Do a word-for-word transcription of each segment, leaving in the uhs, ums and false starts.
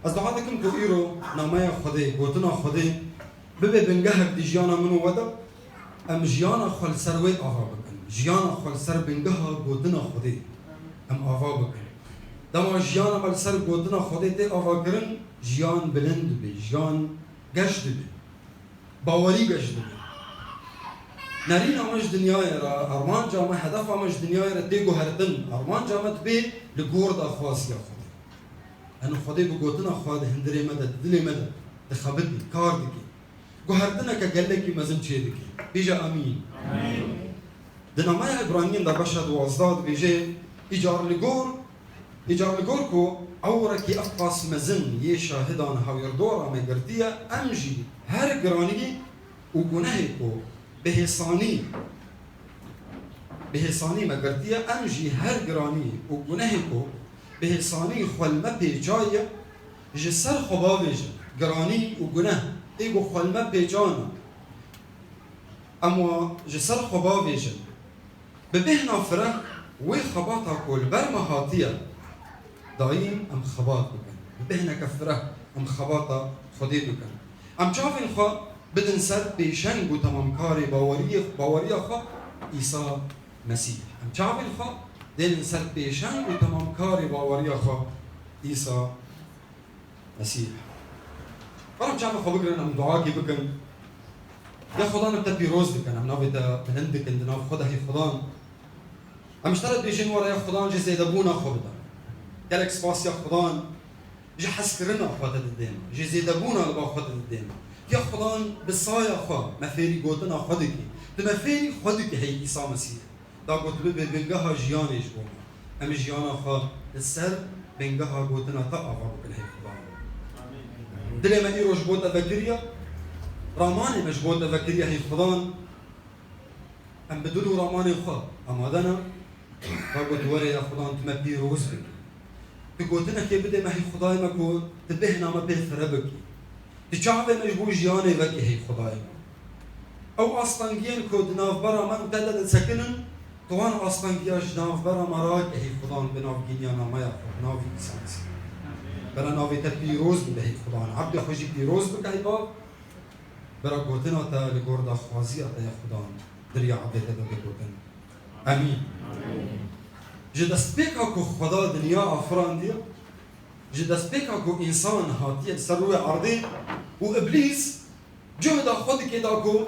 Ez dua dikim ku îro nameya Xwedê, gotina Xwedê bibe bingehek di jiyana min û we de, em jiyana xwe li ser wê ava bikin. Jiyana xwe li ser bingeha gotina Xwedê em ava bikin. Dema jiyana me li ser gotina Xwedê tê avakirin, jiyan bilind dibe, jiyan geş dibe. Bawerî geş dibe. Nerîna me ji dinyayê re, armanca me, hedefa me ji dinyayê re tê guhertin. Armanca me dibe li gor daxwaziya Xwedê. Em Xwedê bi gotina xwe di hundirê me de, di dilê me de dixebitî, kar dike. Guhertineke gelekî mezin çêdike. Bêje amîn. Amîn. Di nameya Îbraniyên de beşa duwazdeh dibêje, Îcar li gor, îcar li gor ku ewrekî ev qas mezin yê şahidan hawirdora me girtiye, em jî her giranî û gunehê ku bi hêsanî, bi hêsanî me girtiye, em jî her giranî û gunehê ku bi hêsanî xwe li me pêçaye, ji ser xwe bavêjin. Giranî û guneh ê ku xwe li me pêçan e, em wa ji ser xwe bavêjin. Bi bêhna fireh wê xebata ku li ber me hatiye, dayîm em xebat bikin. Bi bêhneke fireh em xebata Xwedê bikin. Em çavên xwe bidin ser pêşeng û temamkarê baweriyê, baweriya xwe, Îsa Mesîh. Em çavên xwe dênin ser pêşeng û temamkarê baweriya xwe, Îsa Mesîh. Bala em çavên xwe bigirin, em duakê bikin. Ya Xudan, em te pîroz dikin, em navê te bilind dikin di nav xwe de, hey Xudan. Em ji te re dibêjin, were ya Xudan, ji zêdebûna xwe bide. Gelek spas ya Xudan, ji hezkirina xwe te didê me, ji zêdebûna li ba xwe te didê me. Ya Xudan, bi saya xwe me fêrî gotina xwe dikî. Tu me fêrî xwe dikî, hey Îsa Mesîh. Da got bibe bingeha jiyanê ji bo me. Em jiyana xwe li ser bingeha gotina te ava bikin, hey Xudan. Dilê me îro ji bo te vekiriye, ramanê me ji bo te vekiriye, hey Xudan. Em bi dil û ramanê xwe amade ne. Da got were ya Xudan, tu me pîroz bikî. Tu gotinekê bidê me, hey Xwedayê me, ku tu bêhna me pê fire bikî. Tu çavê me ji bo jiyanê vekî, hey Xwedayê me. Ew astengiyên ku di navbera me û te de disekinin, tu wan astengiya ji navbera me rake, hey Xudan, bi navgîniya nameya xwe, bi navê Îsa Mesîh. Bela navê te pîroz bibe, hey Xudan. Ebdê xwe jî pîroz bike, hey Bav. Bera gotina te li gor daxwaziya te, ya Xudan, di riya ebdê te de bigotin. Emîn. Ji destpêka ku Xweda dinya afirandiye, ji destpêka ku însan hatiye li ser rûyê erdê û Îblîs cuhda xwe dike da ku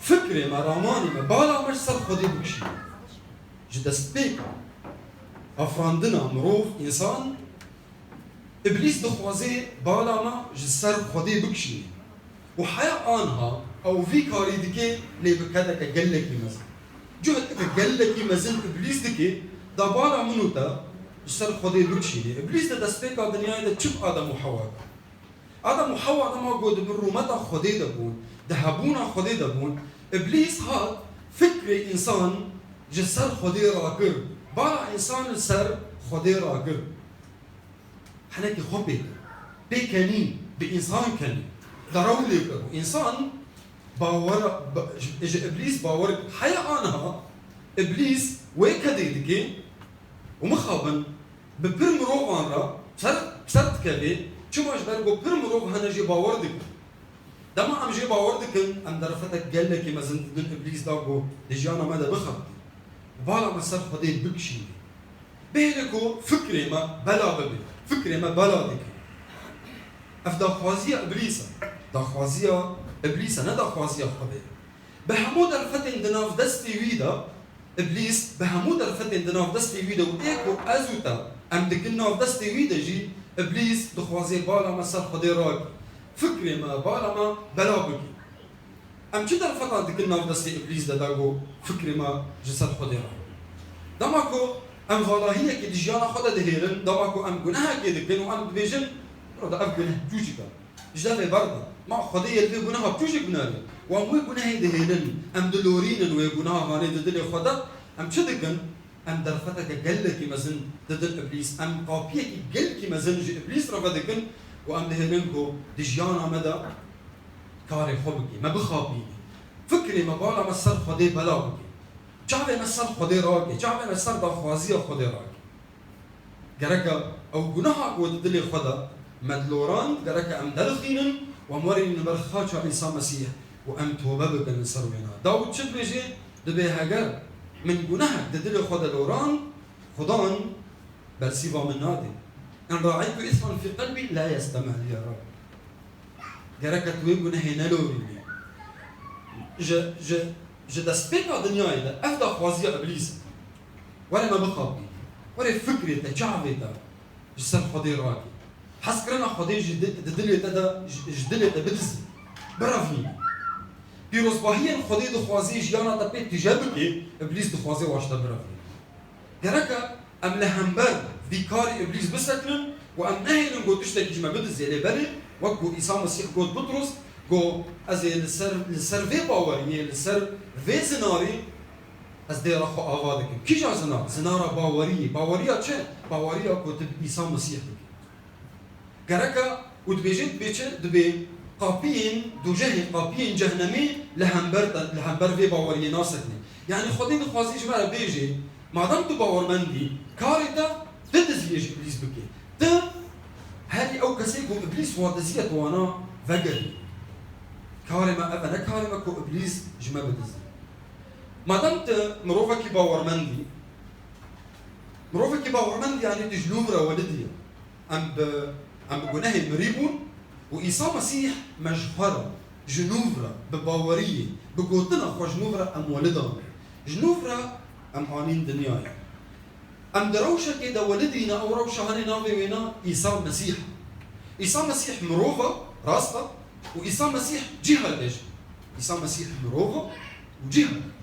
fikrê me, ramanê me, bala me ji ser Xwedê bikişîne. Ji destpêka afirandina mirov, însan, Îblîs dixwaze bala me ji ser Xwedê bikişîne. Û heya anha ew vî karî dike, lê bi kedeke gelekî mezin. Cuhdeke gelekî mezin Îblîs dike, da bala min û te ji ser Xwedê bikişîne. Îblîs di destpêka dinyayê de çi bi Adem û Hewa kir? Adem û Hewa dema ku di bin rûmeta Xwedê de bûn, di hebûna Xwedê de bûn, Îblîs hat fikrê însan ji ser Xwedê rakir. Bala însan li ser Xwedê rakir. Henekî xwe pê kir. Pê kenî, bi însan kenî. Derew lê kir. Însan bawer, ba-, ji, ji Îblîs bawer kir. Heya anha Îblîs wê kedê dike û mixabin bi pir mirovan re ser, ser dikeve. Çima? Ji ber ku pir mirov hene jê bawer dikin. Dema em jê bawer dikin, em derfetek gelekî mezin didin Îblîs da ku di jiyana me de bixebitî. Bala me ser Xwedê bikişîne. Bihêle ku fikrê me bela bibe. Fikrê me bela dike. Ev daxwaziya Îblîs e. Daxwaziya Îblîs e, ne daxwaziya Xwedê. Bi hemû derfetên di nav destê wî de, Îblîs bi hemû derfetên di nav destê wî de û ê ku ez û te em dikin nav destê wî de jî, Îblîs dixwaze bala me ser Xwedê rake. Fikrê me, bala me bela bike. Em çi derfetan dikin nav destê Îblîs de, da ku fikrê me ji ser Xwedê rake? Dema ku em valahiyekê di jiyana xwe de dihêlin, dema ku em gunehekê dikin û em dibêjin, "Biro da ev guneh cûcik e." Ji devê berda. Ma Xwedê yê li vê guneha tu jî binarî. Wan wê gunehê dihêlin, em dilorînin wê guneha hanê di dilê xwe de. Em çi dikin? Em derfeteke gelekî mezin didin Îblîs. Em qapiyekî gelkî mezin ji Îblîs re vedikin û em dihêlin ku di jiyana me de karê xwe bike, me bixapîne. Fikrê me, bala me ser Xwedê bela bike. Çavê me ser Xwedê rake, çavê me ser daxwaziya Xwedê rake. Gereke ew guneha ku di dilê xwe de, Me dilorand, gereke em derixînin û em werînin ber xaça Îsa Mesîh û em tobe bikin li ser wêna. Dawid çi dibêje? Dibê heger min gunehek di dilê xwe de lorand, Xudan bersîva min nade. En ra'aytu isman fi qelbî la yestemih li ya Rab. Gereke tu wê gunehê nelorînî. Ji, ji, ji destpêka dinyayê de ev daxwaziya Îblîs e. Were me bixapî. Were fikrê te, çavê te ji ser Xwedê rakî. Hezkirina Xwedê ji di-, di dilê te de, ji, ji dilê te bidizî. Birevînî. Pîrozbahiyên Xwedê dixwazî jiyana te pê tije bikê, Îblîs dixwazê wa ji te birevînî. Gereke em li hember vî karî Îblîs bisekinin û em nehêlin ku tiştekî ji me bidizê, lê belê, wek ku Îsa Mesîh got Bitros, got, "Ez ê li ser, li ser vê baweriyê, li ser vê zinarî ez dêra xwe ava dikim." Kîja zinar? Zinara baweriyê. Baweriya çi? Baweriya ku tu bi Îsa Mesîh dikî. Gereka û dibêje, dibê çi? Dibê qapiyên dojehê, qapiyên cehnemê li hember te, li hember vê baweriyê nasekine. Yanî Xwedê dixwazî ji me re bêje, madem tu bawermendî, karê te, tu diziyê ji Îblîs bikê. Tu herî ew kesê ku Îblîs wa diziye tu wana vegerî. Karê me ev e, ne karê me ku Îblîs ji me bidizî. Madem tu mirovekî bawermendî, mirovekî bawermendî, yanî tu ji nû re welidî ye. Em bi, em bi gunehê mirî bûn û Îsa Mesîh me ji xwe re, ji nû re, bi baweriyê, bi gotina xwe ji nû re em welidan. Ji nû re em anîn dinyayê. Em di rewşekê de welidîne, ew rewşa hene navê wê ne Îsa Mesîh. Îsa Mesîh mirov e, rast e, û Îsa Mesîh cihek e jî. Îsa Mesîh mirov e û cihek e.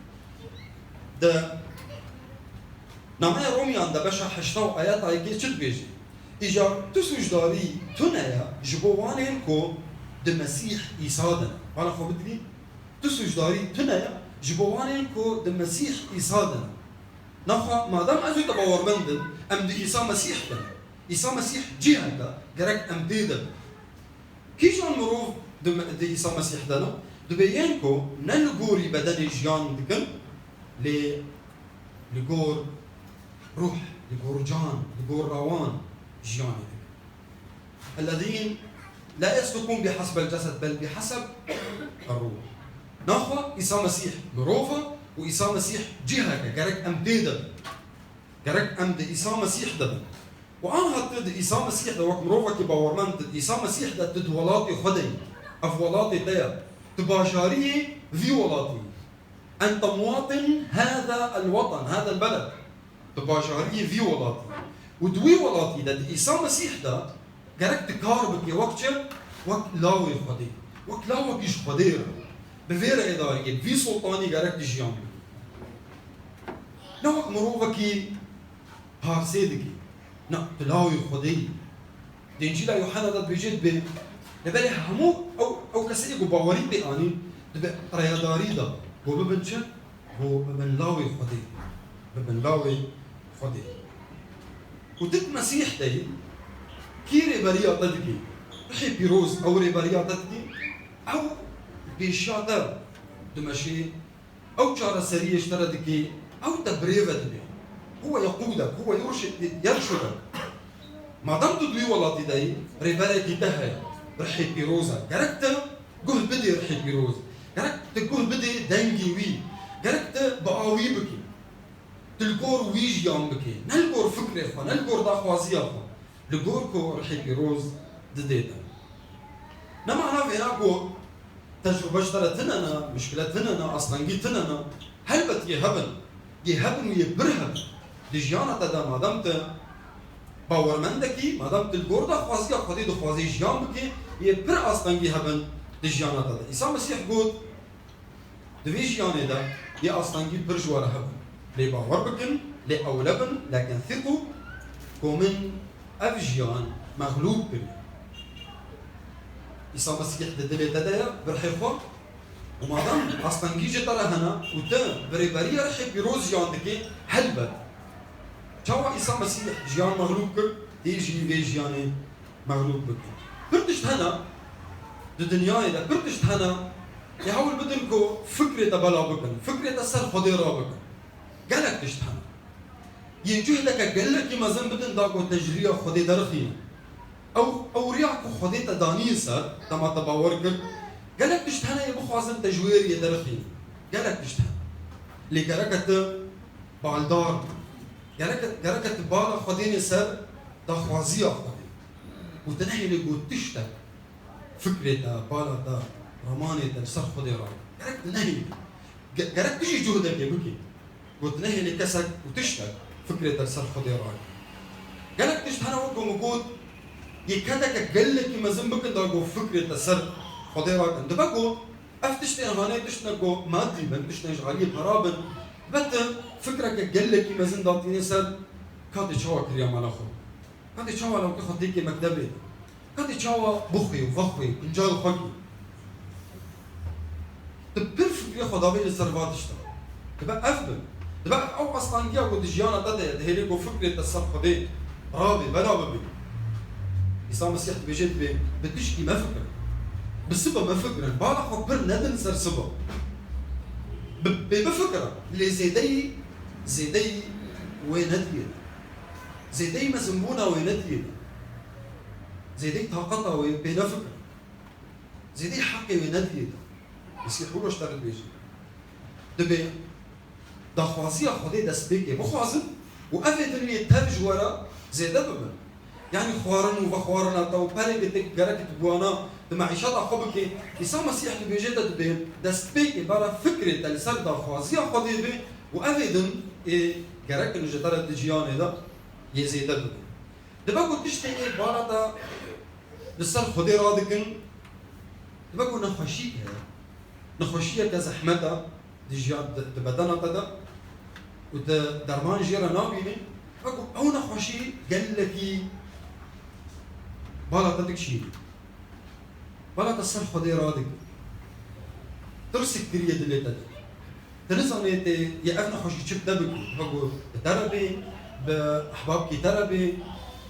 Di Nameya Romiyan de beşa heşta û ayeta yekê çi dibêje? Îcar tu sûcdarî tune ye ji bo wanên ku di Mesîh Îsa de ne. Bala xwe bidilî, tu sûcdarî tune ye ji bo wanên ku di Mesîh Îsa de ne. Naxwe madem ez û te bawermend in, em di Îsa Mesîh de ne. Îsa Mesîh cihek e, gerek em tê de bin. Kîjan mirov di, di Îsa Mesîh de ne? Dibê yên ku ne li gorî bedenê jiyan dikin, lê li gor ruh, li gor can, li gor rawan jiyanê dikin. Ellezîn la yeslukûn bihesbel cesed bel biheseb erruh. Naxwe Îsa Mesîh mirov e û Îsa Mesîh cihek e, gerek em tê de bin. Gerek em di Îsa Mesîh de bin. Û anha tu di Îsa Mesîh de wek mirovekî bawermend tu di Îsa Mesîh de tu di welatê xwe de yî. Ev welatê te ye. Tu bajariyê vî welatî yî. Ente muwatin hâzâ el-watan, hâzâ el-beled. Tu bajariyê vî welatî yî. Û di wî welatî de di Îsa Mesîh de gerek tu kar bikê wek çi? Wek lawê Xwedê. Wek lawekî ji Xwedê re. Bi vê rêdariyê, bi vî sultanî gerek tu jiyan bikî. Ne wek mirovekî parsê dikî. Na, tu lawê Xwedê yî. Di Încîla Yuhanna de dibêje dibê, lê belê hemû ew, ew kesê ku bawerî pê anîn, dibe rêdarî de, ku bibin çi? Ku bibin lawê Xwedê. Bibin lawê Xwedê. Û tu di Mesîh de yî, kî rêberiya te dikî? Ruhê Pîroz ew rêberiya te dikî? Ew pêşiya te dimeşê. Ew çareseriyê ji te re dikê, ew te birêve dibê. Huwe yekûdek, huwe yurşi-, yerşudek. Madem tu di wî welatî de yî, rêberekî te heye, Rihê Pîroz e. Gerek te guh bidê Rihê Pîroz. Gerek te guh bidê dengê wî. Gerek te bi a wî bikî. Tu li gor wî jiyan bikî. Ne li gor fikrê xwe, ne li gor daxwaziya xwe. Li gor ku Rihê Pîroz didê te. Ne mana vêna ku tecrube ji te re tune ne, mişkile tune ne, astengî tune ne. Helbet yê hebin. Yê hebin û yê pir hebin. Di jiyana te de madem tu bawermendekî, madem tu li gor daxwaziya Xwedê dixwazî jiyan bikî, yê pir astengî hebin di jiyana te de. Îsa Mesîh got, Di vê jiyanê de yê astengî pir ji we re hebin. Lê bawer bikin, lê ewle bin, lekin thîqû ku min ev jiyan mexlûb kiriye. Îsa Mesîh di dilê te de ye, bi rihê xwe. Û madem astengî ji te re hene û tu bi rêberiya Rihê Pîroz jiyan dikê, helbet. Çawa Îsa Mesîh jiyan mexlûb kir, ê jî vê jiyanê mexlûb bikin. Pir tişt hene, di dinyayê de pir tişt hene, ê hewl bidin ku fikrê te bela bikin, fikrê te ser Xwedê rabikin. Gelek tişt hene. Yê cuhdeke gelekî mezin bidin da ku te ji riya Xwedê derixîne. Ew, ew riya ku Xwedê te daniye ser, dema te bawer kir, gelek tişt hene yê bixwazin te ji wê riyê derxînin. Gelek tişt hene. Lê gereke tu baldar bî. Gereke, gereke tu bala Xwedê nê ser daxwaziya Xwedê. Û tu nehêlî ku tiştek fikrê te, bala te, ramanê te li ser Xwedê rabe. Gerek tu nehêlî. Ge-, gerek tu jî cuhdekê bikî. Got, nehêlê kesek û tiştek fikrê te li ser Xwedê rakin. Gelek tişt hene, wek ku min got, yê kedeke gelekî mezin bikin da ku fikrê te ser Xwedê rakin. Dibe ku ev tiştên hanê tiştine ku madî bin, tiştên ji aliyê pera bin, dibe tu fikreke gelekî mezin datînê ser, ka tê çawa kiriya mala xwe. Ka tê çawa lawkê xwe têkê mektebê. Ka tê çawa bixwê û vexwê, pincal xwe kî. Tu pir fikrê xwe davêjî ser va tişta. Dibe ev bin. Dibe ev, ew astangiya ku di jiyana te de ye, dihêlê ku fikrê te ser Xwedê rabe, bela bibe. Îsa Mesîh dibêje, dibê, bi tişkî mefikirin. Bi siba mefikirin. Bala xwe pir nedin ser siba. Bi, bê bifikirin. Lê zêdeyî, zêdeyî wê nediyê. Zêdeyî mezinbûna wê nediyê de. Zêdeyî taqeta wê pê nefikir. Zêdeyî heqê wê nediyê de. Mesîh wilo ji te re dibêje. Dibê daxwaziya Xwedê destpêkê bixwazin û evê din wê tev ji we re zêde bibin. Yanî xwarin û vexwarina te û perê tê gerek tu bi wana di meîşeta xwe bikê. Îsa Mesîh dibêje te dibê destpêkê bala fikrê te li ser daxwaziya Xwedê be û evê din ê gerek in ji te re di jiyanê de yê zêde bibe. Dibe ku tiştê ê bala te li ser Xwedê radikin, dibe ku nexweşîk heye. Nexweşiyeke zehmet e di jiyan, di, di bedena te de û tu derman jê re nabînî. Dibe ku ew nexweşî gelekî bala te dikişînî. Bala te ser Xwedê radik. Tirsik kiriye dilê te de. Tu nizanê tê yê ev nexweşî çi bi te bikî. Dibe ku bi te re bê, bi ehbabkî te re bê,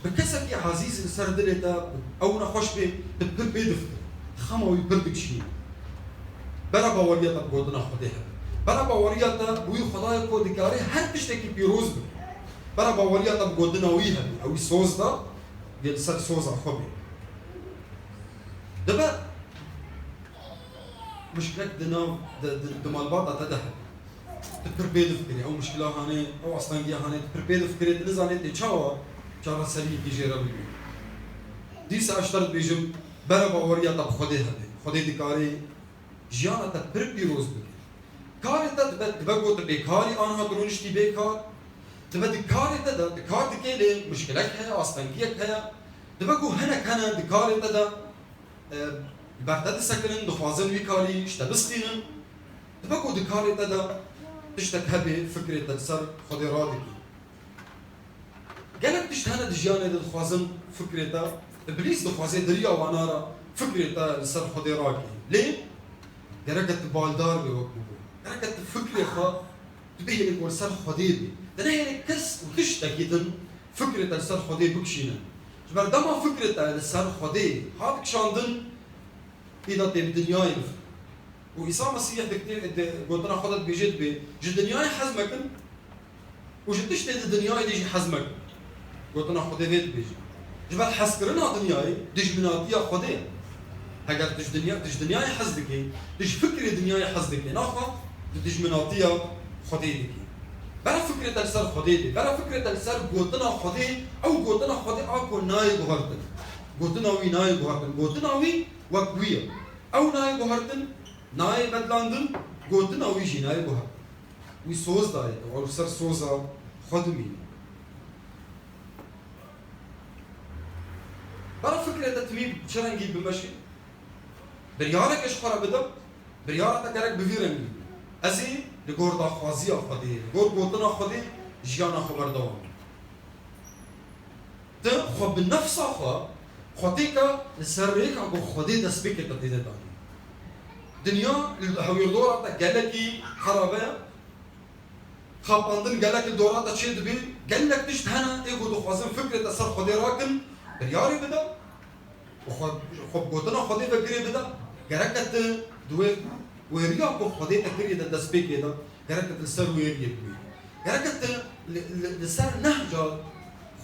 bi kesekî ezîz li ser dilê te ew nexweş bê, tu pir pê difikirî. Tu xema wî pir dikişînî. Bera baweriya te bi gotina Xwedê hebe. Bera baweriya te bi wî Xwedayê ku dikarê her tiştekî pîroz bike. Bera baweriya te bi gotina wî hebe. Ew wî soz da, yê li ser soza xwe bê. Dibe mişkilek di nav, di, di, di malbata te de hebe. Tu pir pê difikirî, ew mişkila hanê, ew astengiya hanê, tu pir pê difikirî, tu nizanê tê çawa çareseriyekî jê re bibî. Dîsa ez ji te re dibêjim, bera baweriya te bi Xwedê hebe. Xwedê dikarê jiyana te pir pîroz bike. Karê te dibe, dibe ku tu bêkarî, aniha tu rûniştî bê kar. Dibe di karê te de, tu kar dikê lê mişkilek heye, astengiyek heye. Dibe ku hinek hene di karê te de, e, li ber te disekinin, dixwazin wî karî ji te bistînin. Dibe ku di karê te de tiştek hebe, fikrê te li ser Xwedê radikî. Gelek tişt hene di jiyanê de dixwazin fikrê te, Îblîs dixwaze di riya wana re fikrê te li ser Xwedê rake. Lê gereke tu baldar be wek min got. Gereke tu fikrê xwe tu bihêlî ku li ser Xwedê be. Tu nehêlî kes û tiştekî din fikrê te li ser Xwedê bikişîne. Ji ber dema fikrê te li ser Xwedê hat kişandin, îda tê bi dinyayê bifikirî. Û Îsa Mesîh di kitê-, di gotina xwe de dibêje, dibê, ji dinyayê hez mekin û ji tiştê di dinyayê de jî hez mekin. Gotina Xwedê vê dibêje. Ji ber hezkirina dinyayê dijminatiya Xwedê ye. Heger tu ji dinya-, tu ji dinyayê hez dikî, tu ji fikrê dinyayê hez dikî, naxwe tu dijminatiya Xwedê dikî. Bera fikrê te li ser Xwedê bê, bera fikrê te li ser gotina Xwedê, ew gotina Xwedê a ku nayê guhertin. Gotina wî nayê guhertin. Gotina wî wek wî ye. Ew nayê guhertin, nayê bedlandin, gotina wî jî nayê guhertin. Wî soz daye te, ew li ser soza xwe dimîne. Bera fikrê te timî çi rengî bimeşe, biryareke ji xwe re bide, biryara te gerek bi vî rengî be. Ez ê li gor daxwaziya Xwedê, li gor gotina Xwedê jiyana xwe berdewam bikim. Tu xwe bi nefsa xwe, xwe têke li ser rêka ku Xwedê destpêkê te tê de danî. Dinya li hewîrdora te gelekî xerabe ye. Xapandin gelek li dora te çêdibe. Gelek tişt hene ê ku dixwazin fikrê te ser Xwedê rakin, biryarê bide. Û xwe, xwe bi gotina Xwedê ve girê bide. Gereke tu di wê, wê riya ku Xwedê te kiriye de destpêkê de, gereke tu li ser wê riyê bimînî. Gereke tu li, li, li ser nehca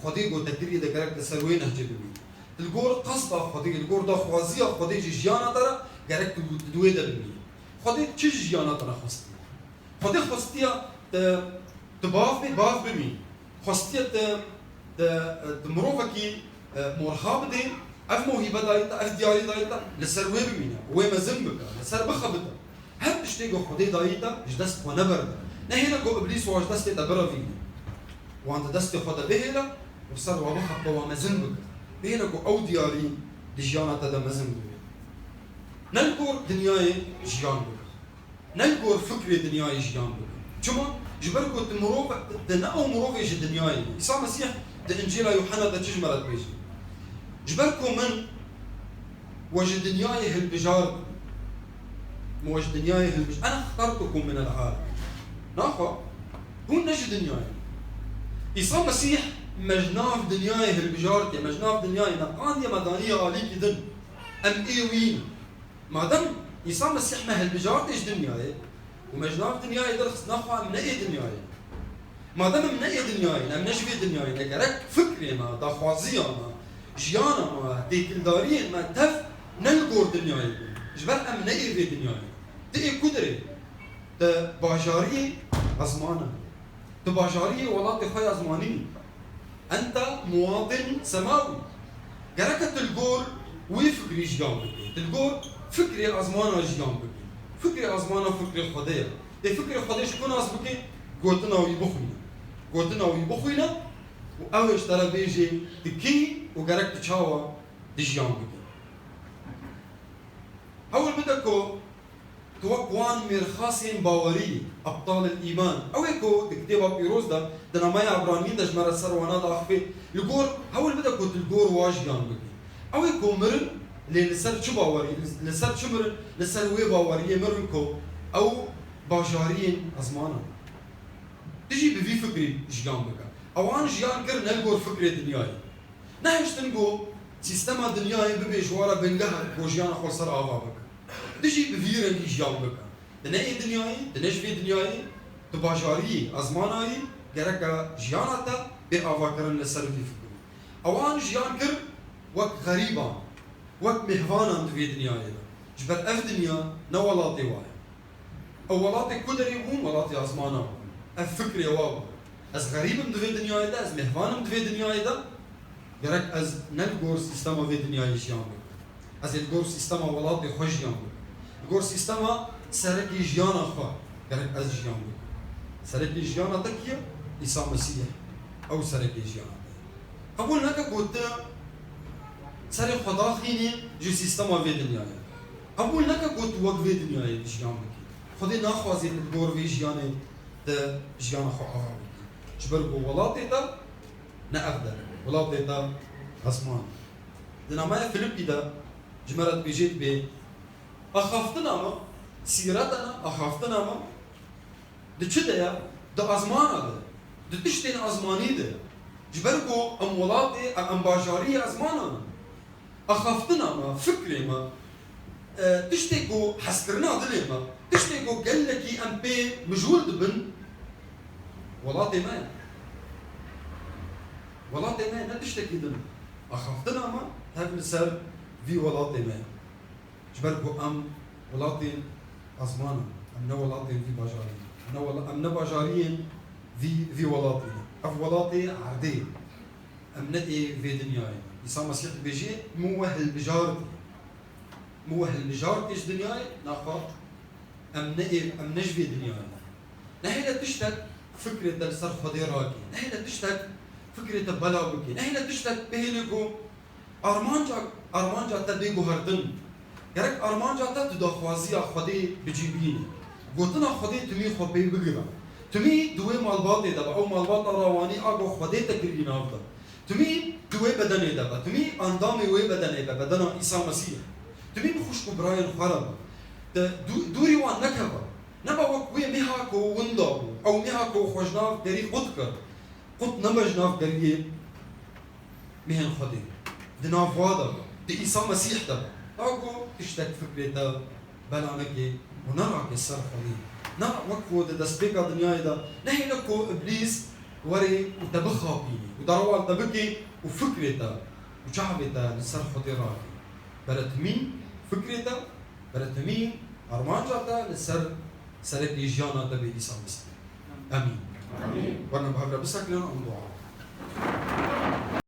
Xwedê ku te kiriye de gerek tu li ser wê nehcê bimînî. Tu Li gor qesda Xwedê, li gor daxwaziya Xwedê ji jiyana te re gerek tu, tu di wê de bimînî. Xwedê çi ji jiyana te re xwestiye? Xwedê xwestiye te, tu bav bê, bav bimînî. Xwestiye te, te, te mirovekî, e, morxa bidê, ev mohîbe dayê te, ev diyarî dayê te, li ser wê bimîne, wê mezin bike, li ser bixebite. Her tiştê ku Xwedê dayî te, ji dest xwe neberde. Nehêle ku Îblîs wan ji destê te birevîne. Wan di destê xwe de bihêle û ser wa bixebite, wan mezin bike. Bihêle ku ew diyarî di jiyana te de mezin bibe. Ne li gor dinyayê jiyan bibe. Ne li gor fikrê dinyayê jiyan bibe. Çima? Ji ber ku tu mirov, tu ne ew mirovê ji dinyayê yî. Îsa Mesîh di Încîla Yuhanna de çi ji me re dibêje? Ji ber ku min we ji dinyayê hilbijart, min we ji dinyayê hilbij-, "Ene xtartukum minel alem." Naxwe, hûn ne ji dinyayê ne. Îsa Mesîh me ji nav dinyayê hilbijartiye, me ji nav dinyayê neqandiye, me daniye alîkî din. Em ê wî ne. Madem Îsa Mesîh me hilbijartê ji dinyayê û me ji nav dinyayê derxist, naxwe em ne ê dinyayê ne. Madem em ne ê dinyayê ne, em ne ji vê dinyayê ne, gerek fikrê me, daxwaziya me, jiyana me, têkildariyên me tev ne li gor dinyayê bin. Ji ber em ne ê vê dinyayê ne. Tu ê ku dirê? Tu bajariyê ezmana. Tu bajariyê welatê xwe ya ezmanî. Ente muwatin semawî. Gereke tu li gor wî fikrî jiyan bikî. Tu li gor fikrê ezmana jiyan bikî. Fikrê ezmana fikrê Xwedê ye. Tê fikrê Xwedê ji ku nas bikî, gotina wî bixwîne. Gotina wî bixwîne û ew ê ji te re bêjê tu kî û gerek tu çawa tu jiyan bikî. Hewl bide ku tu wek wan mêrxasên bawerî, ebtal el îman, ew ê ku di Kitêba Pîroz de, di Nameya Ebraniyên de ji me re ser wana diaxive, li gor, hewl bide ku tu li gor wa jiyan bikî. Ew ê ku mirin, lê li ser çi bawerî, li ser çi mirin? Li ser wê baweriyê mirin ku ew bajariyên ezmanan. Tu jî bi vî fikrî jiyan bike. Ewan jiyan kir ne li gor fikrê dinyayê. Nehiştin ku sîstema dinyayê bibe ji we re bingeh ku jiyana xwe ser ava bike. Tu jî bi vî rengî jiyan bike. Tu ne ê dinyayê, tu ne ji vê dinyayê, tu bajariyî, ezmana yî, gereke jiyana te bê avakirin li ser vî fikirî. Ewan jiyan kir wek xerîban, wek mêhvanan di vê dinyayê de. Ji ber ev dinya ne welatê wa ye. Ew welatê ku derê bûn, welatê ezmana bûn. Ev fikrê wa bû. Ez xerîb im di vê dinyayê de, ez mêhvan im di vê dinyayê de. Gerek ez ne li gor sîstema vê dinyayê jiyan bikim. Ez ê li gor sîstema welatê xwe jiyan bikim. Li gor sîstema serekê jiyana xwe gerek ez jiyan bikim. Serekê jiyana te kî ye? Îsa Mesîh e. Ew serekê jiyana te ye. Qebûl neke ku tu serê xwe daxînî ji sîstema vê dinyayê. Qebûl neke ku tu wek vê dinyayê tu jiyan bikî. Xwedê naxwazê tu li gor vê jiyanê tu jiyana xwe ava bikî. Ji ber ku welatê te ne ev der e. Welatê te ezman e. Di nameya Filipî de ji me re dibêje dibê, axaftina me, sîretena axaftina me, di çi de ye? Di ezmana de, di tiştên ezmanî de ye. Ji ber ku em welatê, em, em bajariyê ezmanan in. Axaftina me, fikrê me, e, tiştê ku hezkirina dilê me, tiştê ku gelekî em pê mijûl dibin, welatê me ye. Welatê me ye, ne tiştekî din. Axaftina me tev li ser vî welatê me ye. Ji ber ku em welatên ezman in, em ne welatên vî bajarî ne. Em ne wela-, em ne bajariyên vî, vî welatî ne. Ev welatê erdê ye. Em ne ê vê dinyayê ne. Îsa Mesîh dibêje, min we hilbijartî. Min we hilbijartî ji dinyayê, naxwe em ne ê, em ne ji vê dinyayê ne. Nehêle tiştek fikrê te li ser Xwedê rakê. Nehêle tiştek fikrê te bela bikê. Nehêle tiştek bihêlê ku Armanca, armanca te bê guhertin. Gerek armanca te tu daxwaziya Xwedê bi cî bînî. Gotina Xwedê timî xwe pê bigire. Timî di wê malbatê de be, ew malbata rawanî a ku Xwedê te kirî nav de. Timî di wê bedenê de be, timî endamê wê bedenê be, bedena Îsa Mesîh. Timî bi xwişk û birayên xwe re be. Te dû-, dûrî wan nekeve. Nebe wek wê mêha ku winda bû, ew mêha ku xwe ji nav derî qut kir. Qut nebe ji nav deriyê mehên Xwedê. Di nav wa de be, di Îsa Mesîh de be. Ta ku tiştek fikrê te bela nekê û nerake ser Xwedê. Na wek ku di destpêka dinyayê de nehêle ku Îblîs were û te bixapînî û darewa te bike û fikrê te û çavê te li ser Xwedê rakî. Beretimîn fikrê te, beretimîn armanca te li ser serekê jiyana te bê Îsa Mesîh. Emîn. Emîn. Werna bi hev re bisekinin û dua bikin.